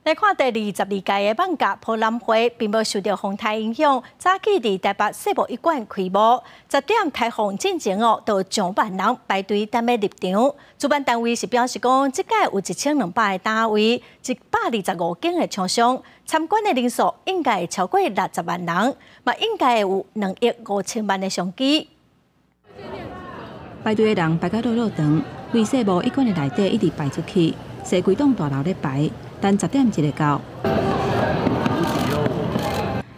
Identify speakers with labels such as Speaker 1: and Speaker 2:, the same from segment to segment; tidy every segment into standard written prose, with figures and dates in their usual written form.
Speaker 1: 來看第二十二屆的艋舺博覽會，並無受著風颱影響，早起佇台北世博一館開幕。10點開放進前哦，就上萬人排隊等欲入場。主辦單位是表示講，這屆有1200個單位，125間的廠商，參觀的人數應該會超過60萬人，嘛應該會有2億5千萬的商機。
Speaker 2: 排隊的人排甲落落長，對世博一館的內底一直排出去，踅規棟大樓咧排。等10點一个到，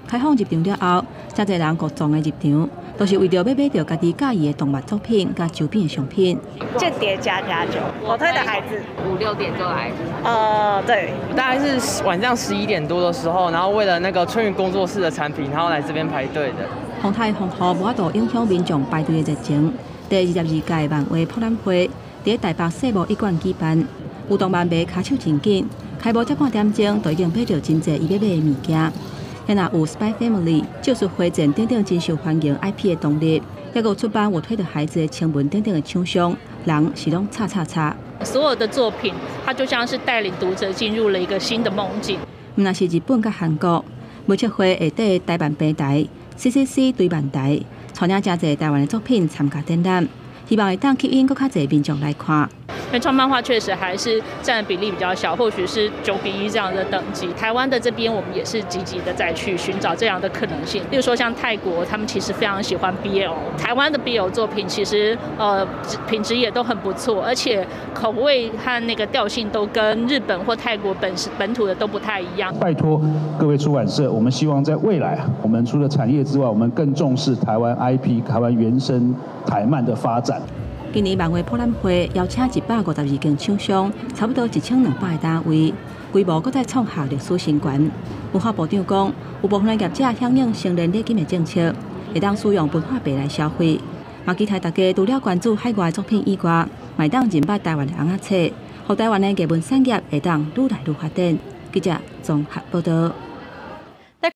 Speaker 2: 開放入場了後，遮濟人各撞的入場，都是為著欲買著家己佮意的動漫作品佮周邊的商品。
Speaker 3: 間諜家家酒，我推的孩子
Speaker 4: 五六點就來。
Speaker 3: 對，
Speaker 5: 大概是晚上11點多的時候，然後為了那個春雨工作室的產品，然後來這邊排隊的。
Speaker 2: 風颱風雨無法度影響民眾排隊的熱情。第22屆漫畫博覽會佇台北世博一館舉辦，有動漫迷跤手真緊。開幕才半點鐘，就已經買著真濟伊欲買的物件。遐若有《Spy Family》、咒術迴戰等等真受歡迎 IP 的動力，抑閣有出版我推的孩子的青文等等的廠商，人是攏插插插。
Speaker 6: 所有的作品，它就像是帶領讀者進入了一個新的夢境。
Speaker 2: 毋但是日本佮韓國，媒測會下底台漫平台、CCC 堆漫台，帶領誠濟台灣的作品參加展覽，希望會當吸引閣較濟民眾來看。
Speaker 6: 原創漫畫確實還是佔比例比較小，或許是9比1這樣的等級。台灣的這邊，我們也是積極的在去尋找這樣的可能性。例如說，像泰國，他們其實非常喜歡 BL，台灣的 BL 作品其實品質也都很不錯，而且口味和那個調性都跟日本或泰國本土的都不太一樣。
Speaker 7: 拜託各位出版社，我們希望在未來，我們除了產業之外，我們更重視台灣 IP、台灣原生台漫的發展。
Speaker 2: 今年漫畫博覽會邀請152間廠商，差不多1200個單位，規模閣再創下歷史新高。文化部長講，有部分的業者響應成年禮金的政策，會當使用文化幣來消費。嘛期待大家除了關注海外作品以外，嘛會當認捌台灣的尪仔冊，予台灣的藝文產業會當愈來愈發展。記者綜合報導。